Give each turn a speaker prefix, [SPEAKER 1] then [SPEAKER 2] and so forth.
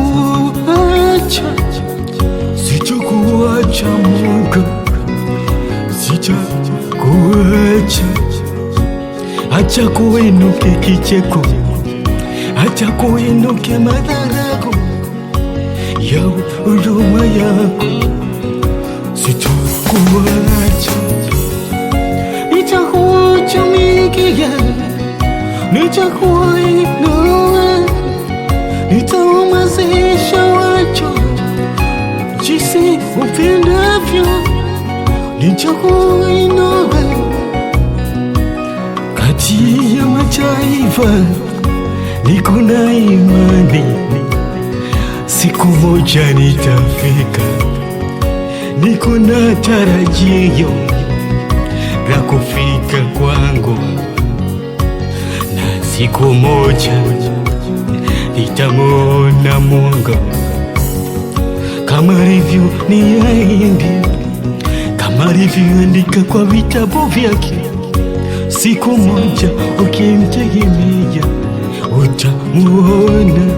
[SPEAKER 1] Sitakuacha, sitakuacha Mungu, sitakuacha. Acha kuinuke kicheko, acha kuinuke madharau ya huruma yako, sitakuacha, nitakutumikia, nitakuinua, nitahamasisha watu jinsi upendavyo, nitakuinua kati ya mataifa. Niko na imani siku moja nitafika, niko na tarajio la kufika kwangu, na siku moja nitamwona Mungu kama alivyo niahidi, kama alivyoandika kwa vitabu vyake. Siku moja ukimtegemea utamuona.